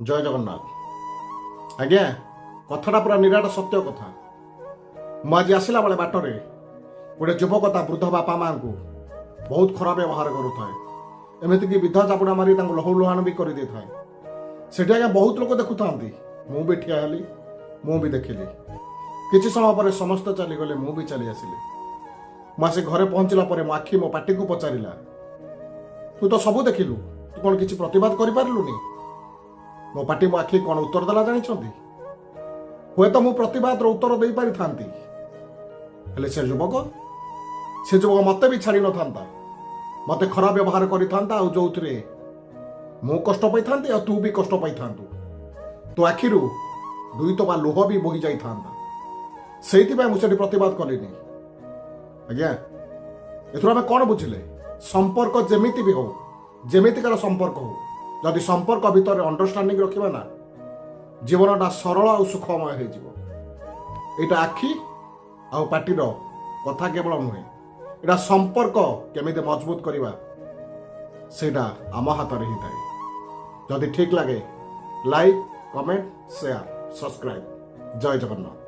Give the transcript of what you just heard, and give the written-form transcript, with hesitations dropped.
ଜୟ ଜଗନ୍ନାଥ। ଆଜ୍ଞା, କଥାଟା ପୁରା ନିରାଟ ସତ୍ୟ କଥା। ମୁଁ ଆଜି ଆସିଲା ବେଳେ ବାଟରେ ଗୋଟେ ଯୁବକ ତା ବୃଦ୍ଧ ବାପା ମାଆଙ୍କୁ ବହୁତ ଖରାପ ବ୍ୟବହାର କରୁଥାଏ। ଏମିତିକି ବିଧା ଚାପୁଡ଼ା ମାରି ତାଙ୍କୁ ଲହୁ ଲୁହାଣ ବି କରିଦେଇଥାଏ। ସେଠି ଆଜ୍ଞା ବହୁତ ଲୋକ ଦେଖୁଥାନ୍ତି। ମୁଁ ବି ଠିଆ ହେଲି, ମୁଁ ବି ଦେଖିଲି। କିଛି ସମୟ ପରେ ସମସ୍ତେ ଚାଲିଗଲେ, ମୁଁ ବି ଚାଲି ଆସିଲି। ମୁଁ ଆସି ଘରେ ପହଞ୍ଚିଲା ପରେ ମୋ ଆଖି ମୋ ପାଟିକୁ ପଚାରିଲା, "ତୁ ତ ସବୁ ଦେଖିଲୁ, ତୁ କ'ଣ କିଛି ପ୍ରତିବାଦ କରିପାରିଲୁନି?" ମୋ ପାଟି ମୋ ଆଖି କ'ଣ ଉତ୍ତର ଦେଲା ଜାଣିଛନ୍ତି? ହୁଏତ ମୁଁ ପ୍ରତିବାଦର ଉତ୍ତର ଦେଇପାରିଥାନ୍ତି, ହେଲେ ସେ ଯୁବକ ମୋତେ ବି ଛାଡ଼ି ନଥାନ୍ତା, ମୋତେ ଖରାପ ବ୍ୟବହାର କରିଥାନ୍ତା ଆଉ ଯୋଉଥିରେ ମୁଁ କଷ୍ଟ ପାଇଥାନ୍ତି ଆଉ ତୁ ବି କଷ୍ଟ ପାଇଥାନ୍ତୁ, ତୋ ଆଖିରୁ ଦୁଇ ଟୋପା ଲୁହ ବି ବୋହି ଯାଇଥାନ୍ତା। ସେଇଥିପାଇଁ ମୁଁ ସେଠି ପ୍ରତିବାଦ କଲିନି। ଆଜ୍ଞା, ଏଥିରୁ ଆମେ କ'ଣ ବୁଝିଲେ? ସମ୍ପର୍କ ଯେମିତି ବି ହଉ, ଯେମିତିକାର ସମ୍ପର୍କ ହଉ, ଯଦି ସମ୍ପର୍କ ଭିତରେ ଅଣ୍ଡରଷ୍ଟାଣ୍ଡିଂ ରଖିବା ନା, ଜୀବନଟା ସରଳ ଆଉ ସୁଖମୟ ହେଇଯିବ। ଏଇଟା ଆଖି ଆଉ ପାଟିର କଥା କେବଳ ନୁହେଁ, ଏଇଟା ସମ୍ପର୍କ କେମିତି ମଜବୁତ କରିବା, ସେଇଟା ଆମ ହାତରେ ହିଁ ଥାଏ। ଯଦି ଠିକ୍ ଲାଗେ, ଲାଇକ୍, କମେଣ୍ଟ, ସେୟାର, ସବସ୍କ୍ରାଇବ୍। ଜୟ ଜଗନ୍ନାଥ।